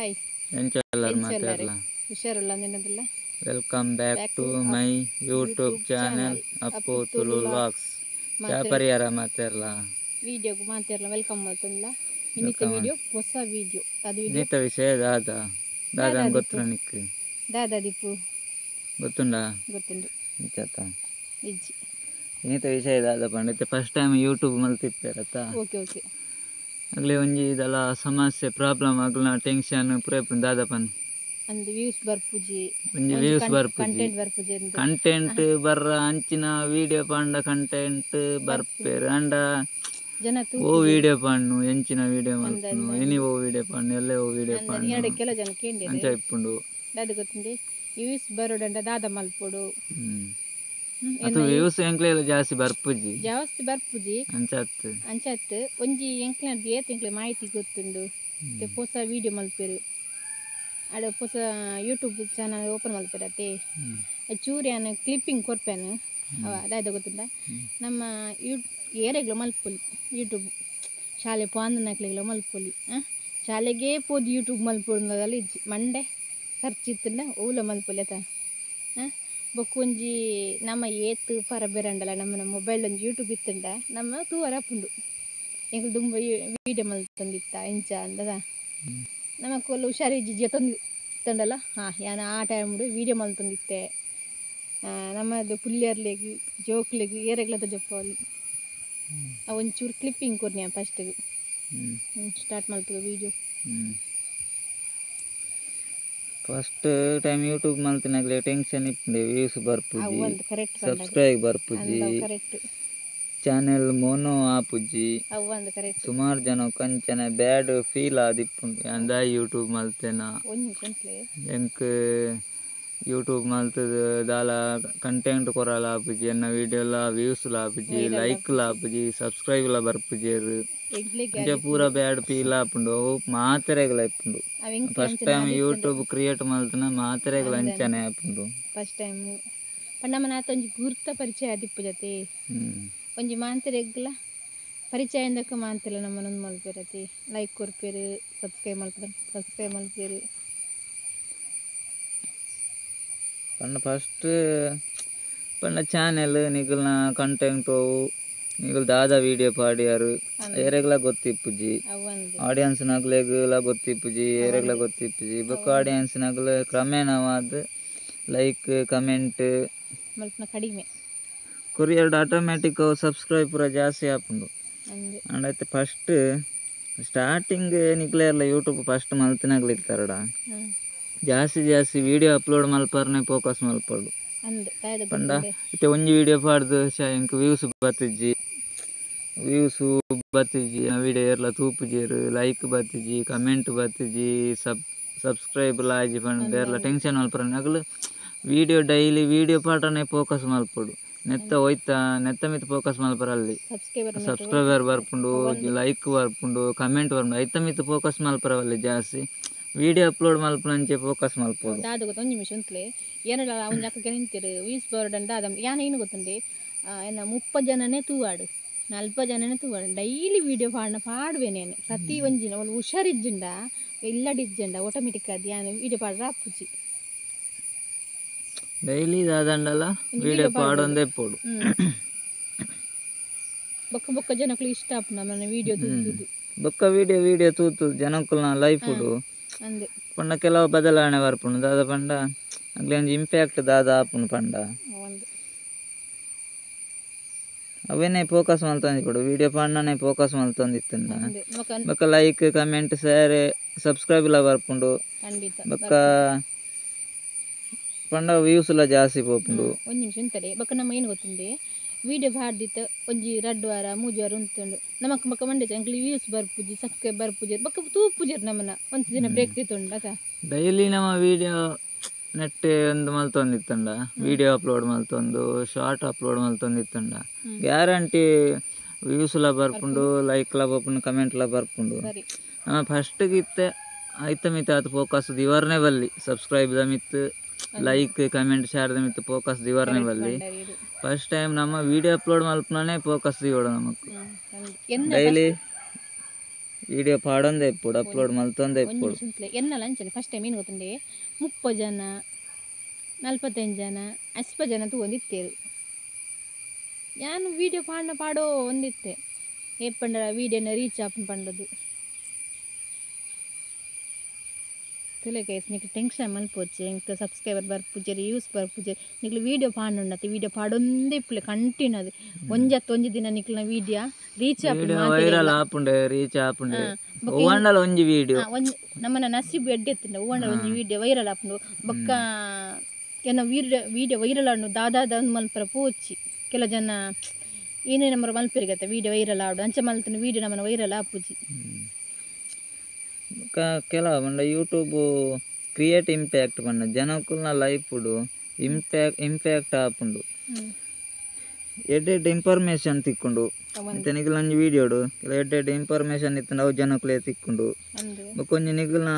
Hi ಹುಷಾರುಲ್ಲ ಅಂದಿನದಲ್ಲ. Welcome back to my YouTube channel Appu Tulu vlogs. ಪರಿಹಾರ ಮಾತಾಡಲ ವಿಡಿಯೋಗೆ ಮಾತಾಡಲ welcome ಮಾಡ್ತಲ್ಲ. ಇನ್ನಿತ video ಹೊಸ video, ಅದು ಇನ್ನಿತ ವಿಷಯ ದಾದಾ ದಾದಾ ಗೊತ್ತು ನಿಕ್? ದಾದಾ ದೀಪು ಗೊತ್ತುಂಡಾ? ಗೊತ್ತುಂಡು. ಇಚ್ಚತ ಇಜ್ಜಿ ಇನ್ನಿತ ವಿಷಯ ದಾದಾ ಪಂಡಿತ ಫಸ್ಟ್ ಟೈಮ್ ಯೂಟ್ಯೂಬ್ ಮಲ್ತಿಪ್ಪೇರತ್ತ. ಓಕೆ ಓಕೆ ಆಗಲೇ ಒಂಜಿ ಇದೆಲ್ಲ ಸಮಸ್ಯೆ ಪ್ರಾಬ್ಲಮ್ ಆಗಲ ಟೆನ್ಷನ್ ಪೂರ ದಾದಾ ಪನ್ ಅಂದ್ ವ್ಯೂಸ್ ಬರ್ಪುಜಿ, ಒಂಜಿ ವ್ಯೂಸ್ ಬರ್ಪುಜಿ, ಕಂಟೆಂಟ್ ಬರ್ಪುಜಿ, ಕಂಟೆಂಟ್ ಬರ್ರ ಅಂಚಿನ ವಿಡಿಯೋ ಪಾಂಡ ಕಂಟೆಂಟ್ ಬರ್ಪೇರು ಅಂಡ ಜನ ಓ ವಿಡಿಯೋ ಪಾಣ್ಣು ಎಂಚಿನ ವಿಡಿಯೋ ಮಲ್ಪುನು ಎನಿ ಓ ವಿಡಿಯೋ ಪಾಣ್ಣು ಎಲ್ಲೇ ಓ ವಿಡಿಯೋ ಪಾಣ್ಣು ಎರಡು ಕೆಲ ಜನ ಕೇಂದ್ರ ಅಂಚ ಇಪ್ಪುಂಡು. ದಾದ ಗೊತ್ತುಂಡಿ ವ್ಯೂಸ್ ಬರೋಡಂಡ ದಾದ ಮಲ್ಪೊಡು. ಅದು ವ್ಯೂಸ್ ಎಂಕ್ಲೆಲ ಜಾಸ್ತಿ ಬರ್ಪುಜಿ, ಜಾಸ್ತಿ ಬರ್ಪುಜಿ ಅಂಚತ್ ಅಂಚತ್ ಒಂಜಿ ಎಂಕ್ಲನ ಏತ್ ಎಂಕ್ಲೆ ಮಾಹಿತಿ ಗೊತ್ತುಂಡು. ಪೊಸ ವಿಡಿಯೋ ಮಲ್ಪೇರು ಅಡ ಪೊಸ ಯೂಟ್ಯೂಬ್ ಚಾನಲ್ ಓಪನ್ ಮಲ್ಪೇರತ್ತೆ ಚೂರು ಯಾನ್ ಕ್ಲಿಪ್ಪಿಂಗ್ ಕೊರ್ಪೇನು ಅವ ದಾದ ಗೊತ್ತುಂಡ. ನಮ್ಮ ಏರೆಗ್ಲ ಮಲ್ಪೊಲಿ ಯೂಟ್ಯೂಬ್ ಶಾಲೆ ಪೋಂದನಕ್ಲೆಗ್ಲ ಮಲ್ಪೊಲಿ. ಶಾಲೆಗೆ ಪೋದು ಯೂಟ್ಯೂಬ್ ಮಲ್ಪೊಡು ಇಜ್ಜಿ ಮಂಡೆ ಖರ್ಚಿತ್ತುಂಡ ಓಲ ಮಲ್ಪೊಲಿ ಅತ. ಬೊಕ್ಕ ಒಂಜಿ ನಮ್ಮ ಏತ್ ಪರ ಬೇರಂಡಲ ನಮ್ಮ ಮೊಬೈಲ್ ಒಂಜಿ ಯೂಟ್ಯೂಬ್ ಇತ್ತುಂಡ ನಮ್ಮ ತೂವರ ಆಪುಂಡು. ಎಂಕ್ಲು ದುಂಬ ವೀಡಿಯೋ ಮಲ್ತೊಂದಿತ್ತ ಇಂಚ ಅಂದದ ನಮಕ್ ಹುಷಾರಿಜ್ಜಿ ಜೆತ್ತೊಂದು ಇತ್ತಂಡಲ್ಲ. ಹಾಂ ಯಾನ್ ಆ ಟೈಮ್ಡು ವೀಡಿಯೋ ಮಲ್ತೊಂದಿತ್ತೆ. ನಮ್ಮದು ಪುಲ್ಯರ್ಲೆಗ್ ಜೋಕ್ಲೆಗ್ ಏರೆಗ್ಲದ ಜಪ್ಪಲ್ಲಿ ಅವು ಒಂಚೂರು ಕ್ಲಿಪ್ಪಿಂಗ್ ಕೊರ್ನಿ ಫಸ್ಟಿಗೆ ಸ್ಟಾರ್ಟ್ ಮಲ್ಪುಗ ವೀಡಿಯೋ. ಫಸ್ಟ್ ಟೈಮ್ ಯೂಟ್ಯೂಬ್ ಮಲ್ತಿನಾಗಲೇ ಟೆನ್ಷನ್ ಇಪ್ಪುಂಡೆ ವ್ಯೂಸ್ ಬರ್ಪುಜಿ, ಕರೆಕ್ಟ್ ಸಬ್ಸ್ಕ್ರೈಬ್ ಬರ್ಪುಜಿ, ಕರೆಕ್ಟ್ ಚಾನೆಲ್ ಮೋನೋ ಆಪುಜಿ, ಸುಮಾರು ಜನ ಕಂಚನೆ ಬ್ಯಾಡ್ ಫೀಲ್ ಆದಿಪ್ಪುಂಡು. ಅಂದ ಯೂಟ್ಯೂಬ್ ಮಲ್ತೇನ ಎಂಕ್ ಯೂಟ್ಯೂಬ್ ಮಲ್ತದ ದಾಲ ಕಂಟೆಂಟ್ ಕೊರಲ ಆಪುಜಿ, ಎನ್ನ ವಿಡಿಯೋಲ ವ್ಯೂಸ್ ಆಪುಜಿ, ಲೈಕ್ ಆಪುಜಿ, ಸಬ್ಸ್ಕ್ರೈಬ್ ಲ ಬರ್ಪುಜೇರು, ಅಂಚ ಪೂರ ಬ್ಯಾಡ್ ಫೀಲ್ ಆಪುಂಡು. ಅವು ಮಾತೆರೆಗ್ಲ ಇಪ್ಪುಂಡು. ಫಸ್ಟ್ ಟೈಮ್ ಯೂಟ್ಯೂಬ್ ಕ್ರಿಯೇಟ್ ಮಲ್ತನ ಮಾತೆರೆಗ್ಲ ಅಂಚನೆ ಆಪುಂಡು. ಫಸ್ಟ್ ಟೈಮ್ ಪಂಡ ಒಂಜಿ ಗುರ್ತ ಪರಿಚಯ ಆದಿಪ್ಪು ಜತೆ ಒಂಜಿ ಮಾಂತೆರೆಗ್ಲ ಪರಿಚಯ ಇಂದಕ್ಕೆ ಮಾಂತೆಲ್ಲ ನಮ್ಮನೊಂದು ಮಲ್ಪೇರತಿ ಲೈಕ್ ಕೊರ್ಪೇರು, ಸಬ್ಸ್ಕ್ರೈಬ್ ಮಲ್ಪೇರು, ಸಬ್ಸ್ಕ್ರೈಬ್ ಮಲ್ಪೇರು. ಪಂಡ ಫಸ್ಟ್ ಪಂಡ ಚಾನೆಲ್ ನಿಗಲ್ನ ಕಂಟೆಂಟ್ ಅವು ನಿಗಲ್ ದಾದ ವಿಡಿಯೋ ಪಾಡಿಯಾರು ಏರೆಗ್ಲ ಗೊತ್ತಿಪ್ಪುಜಿ, ಆಡಿಯನ್ಸ್ ನಗ್ಲೆಗ್ಲ ಗೊತ್ತಿಪ್ಪುಜಿ, ಏರೆಗ್ಲ ಗೊತ್ತಿಪ್ಪುಜಿ. ಬೊಕ್ಕ ಆಡಿಯನ್ಸ್ ನಗ್ಲ ಕ್ರಮೇಣವಾದ ಲೈಕ್ ಕಮೆಂಟ್ ಮಲ್ಪನ ಕಡಿಮೆ ಕೊರಿಯರ್ಡ್ ಆಟೋಮ್ಯಾಟಿಕ್ ಸಬ್ಸ್ಕ್ರೈಬ್ ಪೂರ ಜಾಸ್ತಿ ಆಪುಂಡು. ಅಂಡ್ ಐತೆ ಫಸ್ಟ್ ಸ್ಟಾರ್ಟಿಂಗ್ ನಿಗ್ಲೇರ್ಲ ಯೂಟ್ಯೂಬ್ ಫಸ್ಟ್ ಮಲ್ತಿನಾಗ್ಲ ಇತ್ತಾರಡ ಜಾಸ್ತಿ ಜಾಸ್ತಿ ವಿಡಿಯೋ ಅಪ್ಲೋಡ್ ಮಲ್ಪರ್ನೆ ಫೋಕಸ್ ಮಲ್ಪೊಡು. ಪಂಡ ಇತ್ತೆ ಒಂಜಿ ವಿಡಿಯೋ ಪಾಡ್ದು ಎಂಕ್ ವ್ಯೂಸ್ ಬತ್ತಿಜ್ಜಿ, ವ್ಯೂಸ್ ಬತ್ತಿಜ್ಜಿ, ವಿಡಿಯೋ ಏರ್ಲ ತೂಪುಜೇರು, ಲೈಕ್ ಬತ್ತಿಜ್ಜಿ, ಕಮೆಂಟ್ ಬತ್ತಿಜ್ಜಿ, ಸಬ್ಸ್ಕ್ರೈಬ್ ಲಾಜಿ ಪಂಡ ಏರ್ಲ ಟೆನ್ಷನ್ ಮಲ್ಪರನೆ ಅಗಲು ವಿಡಿಯೋ ಡೈಲಿ ವಿಡಿಯೋ ಪಾಡನೆ ಫೋಕಸ್ ಮಲ್ಪೊಡು. ನೆತ್ತ ಹೋಯ್ತಾ ನೆತ್ತ ಮಿತ್ ಫೋಕಸ್ ಮಲ್ಪರಲ್ಲಿ ಸಬ್ಸ್ಕ್ರೈಬರ್ ಬರ್ಪುಂಡು, ಲೈಕ್ ಬರ್ಪುಂಡು, ಕಮೆಂಟ್ ಬರ್ಪುಂಡು, ಐತ ಮಿತ್ ಫೋಕಸ್ ಮಲ್ಪರವಲ್ಲಿ ಜಾಸ್ತಿ ವಿಡಿಯೋ ಅಪ್ಲೋಡ್ ಮಲ್ಪನಂಚೆ ಫೋಕಸ್ ಮಲ್ಪೊಡು. ದಾದ ಗೊತ್ತ ಒಂಜಿ ನಿಮಿಷ ಉಂತ್ಲೆ ಏನಡ ಒಂಜಿ ಅಕ್ಕ ನಿಂತಿರು ವ್ಯೂಸ್ ಬರ್ಡನ್ ದಾದ ಯಾನ ಏನು ಗೊತ್ತುಂಡೆ ಏನ 30 ಜನನೇ ತೂವಾಡು 40 ಜನನೇ ತೂವಾಡು ಡೈಲಿ ವಿಡಿಯೋ ಪಾಡನ ಪಾಡುವೇನೇನು ಪ್ರತಿ ಒಂಜಿನ ಅವಳು ಹುಷಾರಿಜ್ಜಿಂಡ ಇಲ್ಲಡಿಜ್ಜಂಡ ಆಟೋಮೆಟಿಕ್ ಅದು ಯಾನ ವಿಡಿಯೋ ಪಾಡ್ರ ಆಪುಜಿ. ಡೈಲಿ ದಾದಂಡಲ ವಿಡಿಯೋ ಪಾಡೊಂದೇ ಪೋಡು. ಬೊಕ್ಕ ಬೊಕ್ಕ ಜನಕ್ಕಲು ಇಷ್ಟ ಆಪುಂಡು ನಮ್ಮನ ವಿಡಿಯೋ ತೂತುದು. ಬೊಕ್ಕ ವಿಡಿಯೋ ವಿಡಿಯೋ ತೂತು ಜನಕ್ಕುಲ್ನ ಲೈಫ್ ಅಂದೆ ಪಂಡ ಕೆಲವು ಬದಲಾವಣೆ ಬರ್ಪುಂಡು. ದಾದ ಪಂಡ ಅಗ್ಲೆ ಒಂಜಿ ಇಂಪ್ಯಾಕ್ಟ್ ದಾದ ಆಪುಂಡು ಪಂಡ ಅವೇನೇ ಫೋಕಸ್ ಮಲ್ತೊಂದಿಪ್ಪೊಡು. ವಿಡಿಯೋ ಪಾಂಡನೆ ಫೋಕಸ್ ಮಲ್ತೊಂದಿತ್ತುಂಡ ಬೊಕ್ಕ ಲೈಕ್ ಕಮೆಂಟ್ ಶೇರ್ ಸಬ್ಸ್ಕ್ರೈಬ್ ಲ ಬರ್ಪುಂಡು. ಬೊಕ್ಕ ಪಂಡ ವ್ಯೂಸ್ ಲ ಜಾಸ್ತಿ ಪೋಪುಂಡು. ಒಂಜಿ ನಿಮಿಷ ಉಂತಡೆ ಬೊಕ್ಕ ನಮ್ಮ ಏನು ಗೊತ್ತುಂಡೆ ವಿಡಿಯೋ ಪಾಡ್ದಿತ್ತ ಒಂಜಿ 2 ವಾರ 3 ವಾರ ಉಂತುಂಡು ನಮಕ್ ಬೊಕ್ಕ ಮಂಡೆ ಎಂಕ್ಲು ವ್ಯೂಸ್ ಬರ್ಪುಜಿ, ಸಬ್ಸ್ಕ್ರೈಬ್ ಬರ್ಪುಜಿ, ಬೊಕ್ಕ ತೂಪುಜಿ ನಮ್ಮನ ಒಂಜಿ ದಿನ ಬ್ರೇಕ್ ತಿತ್ತುಂಡು ಅತ. ಡೈಲಿ ನಮ್ಮ ವಿಡಿಯೋ ನೆಟ್ ಒಂದು ಮಲ್ತೊಂದಿತ್ತುಂಡ ವಿಡಿಯೋ ಅಪ್ಲೋಡ್ ಮಲ್ತೊಂದು ಶಾರ್ಟ್ ಅಪ್ಲೋಡ್ ಮಲ್ತೊಂದಿತ್ತುಂಡ ಗ್ಯಾರಂಟಿ ವ್ಯೂಸ್ ಲ ಬರ್ಪುಂಡು, ಲೈಕ್ ಲ ಬರ್ಪುಂಡು, ಕಮೆಂಟ್ ಲ ಬರ್ಪುಂಡು. ನಮ್ಮ ಫಸ್ಟ್ಗೆ ಇತ್ತೆ ಐತ ಮಿತ್ತ ಆತ ಫೋಕಸ್ ದಿವರ್ನೆ ಬಲ್ಲಿ subscribe the Mittu like comment share the Mittu focus ದಿವರ್ನೆ ಬಲ್ಲಿ. ಫಸ್ಟ್ ಟೈಮ್ ನಮ್ಮ ವಿಡಿಯೋ ಅಪ್ಲೋಡ್ ಮಲ್ಪನೇ ಫೋಕಸ್ ದಿವೋಡು ನಮಕ್. ಡೈಲಿ ವಿಡಿಯೋ ಪಾಡೊಂದೇ ಇಪ್ಪೊಡು ಅಪ್ಲೋಡ್ ಮಲ್ತೊಂದೇ ಇಪ್ಪೊಡು ಎನ್ನಲ ಅಂಚನೆ ಫಸ್ಟ್ ಟೈಮ್ ಏನು ಗೊತ್ತುಂಡೆ 30 ಜನ 45 ಜನ 50 ಜನ ತೂವೊಂದಿತ್ತೇರು ಯಾನು ವಿಡಿಯೋ ಪಾಡ್ನ ಪಾಡೋ ಒಂದಿತ್ತೆ ಏಪಂಡ ವಿಡಿಯೋನ ರೀಚ್ ಆಪನ್ ಪಂಡದು ತುಲೆ ಗೈಸ್ ನಿಕ್ ಟೆನ್ಷನ್ ಮಲ್ಪೊಚ್ಚಿ ಎಂಕ್ ಸಬ್ಸ್ಕ್ರೈಬರ್ ಬರ್ಪುಜೆರ್ ಯೂಸ್ ಬರ್ಪುಜೆರ್ ನಿಕ್ಲು ವೀಡಿಯೋ ಪಾಡೊಂಡತ್ತೆ ವೀಡಿಯೋ ಪಾಡೊಂದೇ ಇಪ್ಪುಲೆ ಕಂಟಿನ್ಯೂ ಅದು ಒಂಜತ್ತು ಒಂಜಿ ದಿನ ನಿಕ್ಲಿನ ವೀಡಿಯೋ ರೀಚ್ ಆಪುಂಡು ವೈರಲ್ ಆಪುಂಡು ರೀಚ್ ಆಪುಂಡು ಒವ್ವಂಡಲ ಒಂಜಿ ವೀಡಿಯೋ ಒಂಜಿ ನಮ್ಮನ ನಸೀಬು ಎಡ್ಡೆ ಇತ್ತುಂಡ ಒವ್ವಂಡಲ ಒಂಜಿ ವೀಡಿಯೋ ವೈರಲ್ ಆಪುಂಡು ಬೊಕ್ಕ ಎನ್ನ ವೀಡಿಯೋ ವೈರಲ್ ಆಂಡು ದಾದಾದ ಒಂದು ಮಲ್ಪರ ಪೋಚಿ ಕೆಲ ಜನ ಏನೇ ನಮ್ಮ ಮಲ್ಪೆರಿಗತ್ತೆ ವೀಡಿಯೋ ವೈರಲ್ ಆಡು ಅಂಚ ಮಲ್ತನ ವೀಡಿಯೋ ನಮ್ಮನ ವೈರಲ್ ಆಪುಜಿ ಕೆಲವು ಪಂಡ ಯೂಟ್ಯೂಬ್ ಕ್ರಿಯೇಟ್ ಇಂಪ್ಯಾಕ್ಟ್ ಪಂಡ ಜನಕುಲ್ನ ಲೈಫುಡು ಇಂಪ್ಯಾಕ್ಟ್ ಆಪುಂಡು ಎಡ್ಡೆ ಎಡ್ಡೆ ಇನ್ಫಾರ್ಮೇಷನ್ ತಿಕ್ಕೊಂಡು ಇತ್ತೆ ನಿಗುಲ ಒಂಜಿ ವೀಡಿಯೋಡು ಕೆಲ ಎಡ್ಡೆ ಎಡ್ಡೆ ಇನ್ಫಾರ್ಮೇಷನ್ ಇತ್ತುಂಡ ಅವು ಜನಕುಲೇ ತಿಕ್ಕೊಂಡು ಬೊಕ್ಕ ಒಂಜಿ ನಿಗುಲ್ನ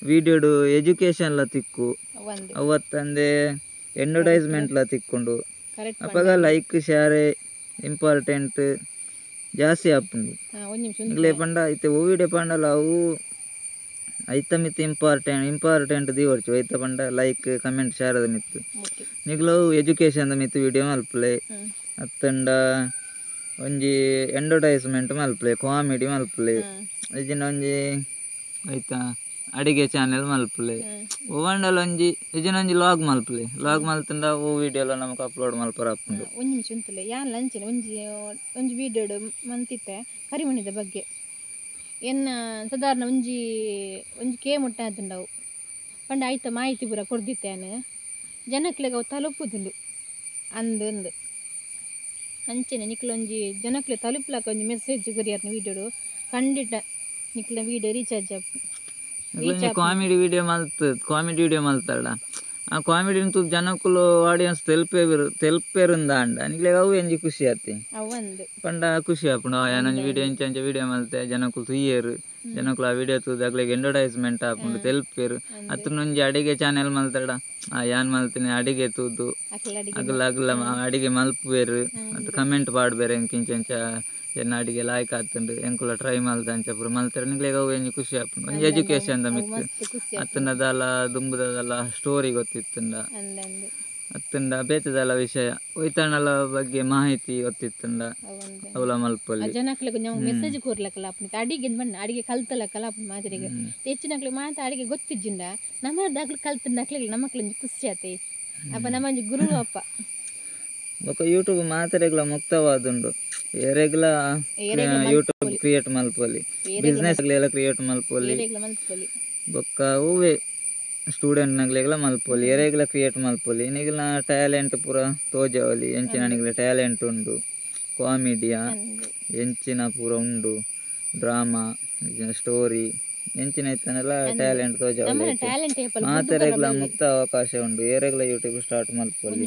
ವೀಡಿಯೋಡು ಎಜುಕೇಷನ್ಲ ತಿಕ್ಕು ಅವತ್ತಂದೆ ಅಡ್ವರ್ಟೈಸ್ಮೆಂಟ್ಲ ತಿಕ್ಕೊಂಡು ಅಪಗ ಲೈಕ್ ಶೇರ್ ಇಂಪಾರ್ಟೆಂಟ್ ಜಾಸ್ತಿ ಆಪುಂಡು ನಿಗ್ಲೇ ಪಂಡ ಇತ್ತೆ ಓ ವೀಡಿಯೋ ಪಂಡಲ ಅವು ಐತ ಮಿತ್ತು ಇಂಪಾರ್ಟೆಂಟ್ ದಿವರ್ಚು ಐತ ಪಂಡ ಲೈಕ್ ಕಮೆಂಟ್ ಶೇರ್ ಅದ ಮಿತ್ತು ನಿಗ್ಲು ಎಜುಕೇಷನ್ the ಮಿತ್ತು ವೀಡಿಯೋ ಮಲ್ಪಲೆ ಅತ್ತಂಡ ಒಂಜಿ ಅಡ್ವರ್ಟೈಸ್ಮೆಂಟ್ ಮಲ್ಪಲೆ ಕಾಮಿಡಿ ಮಲ್ಪಲೆ ಇಜಿನ ಒಂಜಿ ಐತ ಅಡಿಗೆ ಚಾನೆಲ್ ಮಲ್ಪಲೆ ಒವ್ವಂಡಲ ಒಂಜಿ ಇಜಿನ ಒಂಜಿ ಲಾಗ್ ಮಲ್ಪಲೆ ಲಾಗ್ ಮಲ್ತಂಡ ಓ ವೀಡಿಯೋಲ ನಮಕ್ ಅಪ್ಲೋಡ್ ಮಲ್ಪರ ಆಪುಂಡು ಒಂಜಿ ನಿಮಿಷ ಉಂತಲೆ ಯಾನ್ ಲಂಚಿನ ಒಂಜಿ ಒಂಜಿ ವೀಡಿಯೋಡು ಮಂತಿತ್ತೆ ಕರಿಮಣಿದ ಬಗ್ಗೆ ಎನ್ನ ಸಾಧಾರಣ ಒಂಜಿ ಒಂಜಿ ಕೆ ಮುಟ್ಟ ಆತುಂಡವು ಪಂಡ ಐತ ಮಾಹಿತಿ ಪೂರ ಕೊರ್ದಿತ್ತೇನು ಜನಕ್ಲೆಗ್ ಅವು ತಲುಪುದುಂಡು ಅಂದು ಅಂದು ಅಂಚನೆ ನಿಕ್ಲೊಂಜಿ ಜನಕ್ಲೆ ತಲುಪ್ಲಕ ಒಂಜಿ ಮೆಸೇಜ್ ಕೊರಿಯರ್ನ ವೀಡಿಯೋಡು ಖಂಡಿತ ನಿಕ್ಲ ವೀಡಿಯೋ ರೀಚಾರ್ಜ್ ಆಪು ಕಾಮಿಡಿ ವಿಡಿಯೋ ಮಲ್ತು ಕಾಮಿಡಿ ವಿಡಿಯೋ ಮಲ್ತಾಡ ಆ ಕಾಮಿಡಿ ತೂದು ಜನಕುಲು ಆಡಿಯನ್ಸ್ ತೆಲ್ಪೇರುಂದ ಅಂಡ ನಿಕ್ಲೆಗ್ ಅವು ಎಂಜಿ ಖುಷಿ ಆತಿ ಪಂಡ ಖುಷಿ ಆಪುಂಡು ಯಾನೊಂಜಿ ವಿಡಿಯೋ ಇಂಚ ಅಂಚ ವಿಡಿಯೋ ಮಲ್ತೆ ಜನಕುಲು ತೂಯೆರ್ ಜನಕುಲು ಆ ವಿಡಿಯೋ ತೂದು ಅಕ್ಲೆಗ್ ಅಡ್ವರ್ಟೈಸ್ಮೆಂಟ್ ಆಪುಂಡು ತೆಲ್ಪೇರು ಅತ್ತುನೊಂಜಿ ಅಡಿಗೆ ಚಾನೆಲ್ ಮಲ್ತಾಡ ಆ ಯಾನ್ ಮಲ್ತಿನಿ ಅಡಿಗೆ ತೂದು ಅಗಲ ಅಗಲ ಅಡಿಗೆ ಮಲ್ಪುವೆರ್ ಅತ್ತ ಕಮೆಂಟ್ ಪಾಡ್ಬೇರೆ ಎಂಕ್ ಇಂಚ ಇಂಚ ಎನ್ನ ಅಡಿಗೆ ಲಾಯ್ಕ್ ಆತುಂಡು ಎಂಕುಲ ಟ್ರೈ ಮಲ್ತ ಅಂಚ ಪೂರ ಮಲ್ತೆರ್ ನಿಕ್ಲೆಗ್ ಅವು ಎಂಜಿ ಖುಷಿ ಆಪುಂಡು ಒಂಜಿ ಎಜುಕೇಷನ್ ದ ಮಿತ್ತು ಅತ್ತುಂಡ ದಾಲ ದುಂಬುದದಲ ಸ್ಟೋರಿ ಗೊತ್ತಿತ್ತುಂಡ ಅತ್ತುಂಡ ಬೇತೆದಲ ವಿಷಯ ಒಯ್ತಣಲ ಬಗ್ಗೆ ಮಾಹಿತಿ ಗೊತ್ತಿತ್ತುಂಡ ಅವಲ ಮಲ್ಪೊಲಿ ಜನಕ್ಲೆಗ್ ಮೆಸೇಜ್ ಕೊರ್ಲಕಲ ಆಪುಂಡು ಅಡಿಗೆ ಬಣ್ಣ ಅಡಿಗೆ ಕಲ್ತಲಕಲ ಆಪುಂಡು ಮಾತೆರೆಗ್ ಹೆಚ್ಚಿನಕ್ಲೆಗ್ ಮಾತ ಅಡಿಗೆ ಗೊತ್ತಿಜ್ಜಿಂಡ ನಮ್ಮದಾಗ್ಲು ಕಲ್ತಂಡಕ್ಲೆಗ್ ನಮಕ್ಲೊಂಜಿ ಖುಷಿ ಆತೆ ಅಪ್ಪ ನಮ್ಮೊಂಜಿ ಗುರು ಅಪ್ಪ ಬೊಕ ಯೂಟ್ಯೂಬ್ ಮಾತೆರೆಗ್ಲ ಮುಕ್ತವಾದುಂಡು ಏರೆಗ್ಲ ಯೂಟ್ಯೂಬ್ ಕ್ರಿಯೇಟ್ ಮಲ್ಪೊಲಿ ಬಿಸ್ನೆಸ್ ಎಲ್ಲ ಕ್ರಿಯೇಟ್ ಮಲ್ಪೊಲಿ ಬೊಕ್ಕ ಹೂವೆ ಸ್ಟೂಡೆಂಟ್ ನಗ್ಲೆಗ್ಲ ಮಲ್ಪೊಲಿ ಏರೆಗ್ಲ ಕ್ರಿಯೇಟ್ ಮಲ್ಪೊಲಿ ನಿಗ್ಲ ಟ್ಯಾಲೆಂಟ್ ಪೂರ ತೋಜವಲಿ ಎಂಚಿನ ನಿಗ್ಲ ಟ್ಯಾಲೆಂಟ್ ಉಂಡು ಕಾಮಿಡಿಯಾ ಎಂಚಿನ ಪೂರ ಉಂಡು ಡ್ರಾಮಾ ಸ್ಟೋರಿ ಎಂಚಿನ ಇತ್ತನೆಲ್ಲ ಟ್ಯಾಲೆಂಟ್ ತೋಜವಲಿ ಮಾತೆರೆಗ್ಲ ಮುಕ್ತ ಅವಕಾಶ ಉಂಡು ಏರೆಗ್ಲ ಯೂಟ್ಯೂಬ್ ಸ್ಟಾರ್ಟ್ ಮಲ್ಪೊಲಿ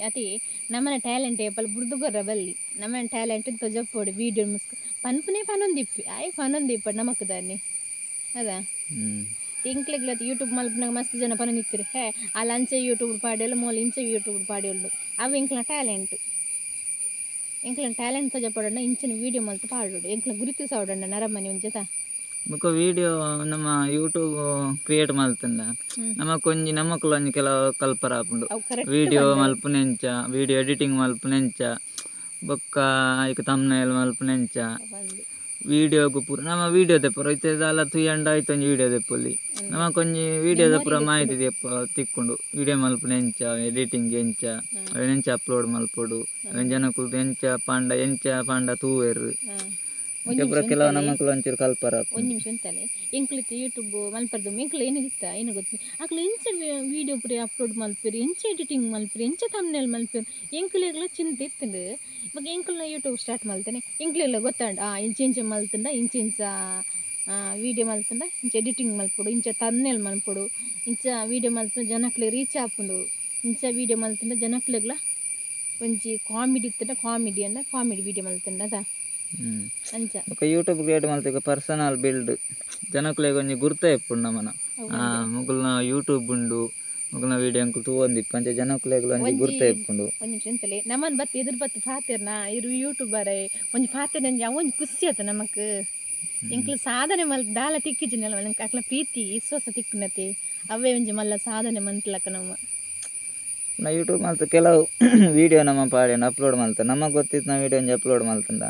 ಅತಿ ನಮ್ಮನ ಟ್ಯಾಲೆಂಟ್ ಏಪಲ್ ಬುಡ್ದು ಕೊರ್ರ ಬಲ್ಲಿ ನಮ್ಮನ ಟ್ಯಾಲೆಂಟ್ ತೊಜಪ್ಪೋಡು ವೀಡಿಯೋ ಮುಸ್ಕು ಪನ್ಪುನೇ ಪನೊಂದಿಪ್ಪಿ ಆಯ್ ಪನೊಂದಿಪ್ಪಡು ನಮಕ್ ದಾನೆ ಅದ ಎಂಕ್ಲೆಗ್ಲ ಯೂಟ್ಯೂಬ್ ಮಲ್ಪನಾಗ ಮಸ್ತ್ ಜನ ಪನೊಂದಿತ್ತೀರಿ ಹೇ ಅಲ್ಲಿ ಅಂಚೆ ಯೂಟ್ಯೂಬ್ ಪಾಡಿಯೋಳು ಮೂಲ ಇಂಚೆ ಯೂಟ್ಯೂಬ್ ಪಾಡಿಯೋಳು ಅವು ಎಂಕ್ಲ ಟ್ಯಾಲೆಂಟ್ ಎಂಕ್ಲ ಟ್ಯಾಲೆಂಟ್ ತೊಜಪ್ಪೋಡಣ್ಣ ಇಂಚಿನ ವೀಡಿಯೋ ಮಲ್ತು ಪಾಡೋಡು ಎಂಕ್ಲ ಗುರುತಿಸೋಡಣ್ಣ ನರಮನೆ ಒಂಜೆತ ಬೊಕ ವೀಡಿಯೋ ನಮ್ಮ ಯೂಟ್ಯೂಬ್ ಕ್ರಿಯೇಟ್ ಮಲ್ತಂಡ ನಮಕೊಂಜಿ ನಮಕುಲು ಒಂಜಿ ಕೆಲವು ಕಲ್ಪರ ಆಪುಂಡು ವೀಡಿಯೋ ಮಲ್ಪುನೆಂಚ ವೀಡಿಯೋ ಎಡಿಟಿಂಗ್ ಮಲ್ಪುನೆಂಚ ಬೊಕ್ಕ ಐಕ್ ಥಂಬ್ನೈಲ್ ಮಲ್ಪುನೆಂಚ ವೀಡಿಯೋಗು ಪೂರ ನಮ್ಮ ವೀಡಿಯೋ ದೆಪ್ಪರು ಇತ್ತೆ ದಾಲ ತೂಯಂಡ ಐತೊಂಜಿ ವೀಡಿಯೋ ದೆಪ್ಪೊಲಿ ನಮಕೊಂಜಿ ವೀಡಿಯೋದ ಪೂರ ಮಾಹಿತಿ ದೆಪ್ಪ ತಿಕ್ಕೊಂಡು ವೀಡಿಯೋ ಮಲ್ಪುನೆಂಚ ಎಡಿಟಿಂಗ್ ಎಂಚ ಅವೆನೆಂಚ ಅಪ್ಲೋಡ್ ಮಲ್ಪೊಡು ಅವೆನ್ ಜನಕುಲು ಎಂಚ ಪಾಂಡ ತೂವೆರ್ ಕೆಲವು ನಮಕುಲು ಒಂಚೂರು ಕಲ್ಪರ ಒಂಜಿ ನಿಮಿಷ ಉಂತಲೆ ಎಂಕ್ಲಿತ್ತು ಯೂಟ್ಯೂಬ್ ಮಲ್ಪರ್ದು ಎಂಕ್ಲು ಏನು ಇತ್ತ ಏನು ಗೊತ್ತು ಅಕ್ಲು ಎಂಚ ವೀಡಿಯೋ ಪೂರ ಅಪ್ಲೋಡ್ ಮಲ್ಪೇರು ಎಂಚ ಎಡಿಟಿಂಗ್ ಮಲ್ಪೇರು ಎಂಚ ಥಂಬ್ನೇಲ್ ಮಲ್ಪೇರು ಎಂಕ್ಲೆಗ್ಲ ಚಿಂತೆ ಇತ್ತುಂಡು ಇವಾಗ ಎಂಕ್ಲನ ಯೂಟ್ಯೂಬ್ ಸ್ಟಾರ್ಟ್ ಮಲ್ತೇನೆ ಎಂಕ್ಲೆಗ್ಲ ಗೊತ್ತಾಂಡ ಇಂಚ ಇಂಚ ಮಲ್ತಂಡ ಇಂಚ ಇಂಚ ವೀಡಿಯೋ ಮಲ್ತಂಡ ಇಂಚ ಎಡಿಟಿಂಗ್ ಮಲ್ಪೊಡು ಇಂಚ ಥಂಬ್ನೇಲ್ ಮಲ್ಪೊಡು ಇಂಚ ವೀಡಿಯೋ ಮಲ್ತಂಡ ಜನಕ್ಲೆ ರೀಚ್ ಆಪುಂಡು ಇಂಚ ವೀಡಿಯೋ ಮಲ್ತಂಡ ಜನಕ್ಲೆಗ್ಲ ಒಂಜಿ ಕಾಮಿಡಿ ಇತ್ತಂಡ ಕಾಮಿಡಿ ಅಂಡ ಕಾಮಿಡಿ ವೀಡಿಯೋ ಮಲ್ತಂಡ ಅದ ಅಂಚ ಬೊಕ ಯೂಟ್ಯೂಬ್ ಕ್ರಿಯೇಟ್ ಮಲ್ತಿಕ ಪರ್ಸನಲ್ ಬಿಲ್ಡ್ ಜನಕ್ಲೆಗ್ ಒಂಜಿ ಗುರ್ತ ಇಪ್ಪುಂಡು ನಮನ ಮೊಕಲ್ನ ಯೂಟ್ಯೂಬ್ ಉಂಡು ಮೊಕಲ್ನ ವೀಡಿಯೋ ಅಂಕುಲು ತೂವೊಂದಿಪ್ಪು ಅಂಚ ಜನಕ್ಲೆಗ್ಲ ಒಂಜಿ ಗುರ್ತ ಇಪ್ಪುಂಡು ಒಂಜಿ ನಿಮಿಷ ಎಂತಲೆ ನಮನ್ ಬತ್ತು ಎದುರು ಬತ್ತು ಪಾತೆರ್ನ ಇರು ಯೂಟ್ಯೂಬರ್ ಒಂಜಿ ಪಾತೆರ್ ಒಂಜಿ ಅವೊಂಜಿ ಖುಷಿ ಆತ ನಮಕ್ ಎಂಕ್ಲು ಸಾಧನೆ ಮಲ್ ದಾಲ ತಿಕ್ಕಿಜಿನಲ್ಲ ನಂಗೆ ಅಕ್ಲ ಪ್ರೀತಿ ವಿಶ್ವಾಸ ತಿಕ್ಕುನತೆ ಅವೇ ಒಂಜಿ ಮಲ್ಲ ಸಾಧನೆ ಮಂತ್ಲಕ್ಕ ನಮ್ಮ ನಾ ಯೂಟ್ಯೂಬ್ ಮಲ್ತ ಕೆಲವು ವೀಡಿಯೋ ನಮ್ಮ ಪಾಡಿನ ಅಪ್ಲೋಡ್ ಮಲ್ತ ನಮಗೆ ಗೊತ್ತಿತ್ತು ನಾವು ವೀಡಿಯೋ ಒಂಜಿ ಅಪ್ಲೋಡ್ ಮಲ್ತಂಡ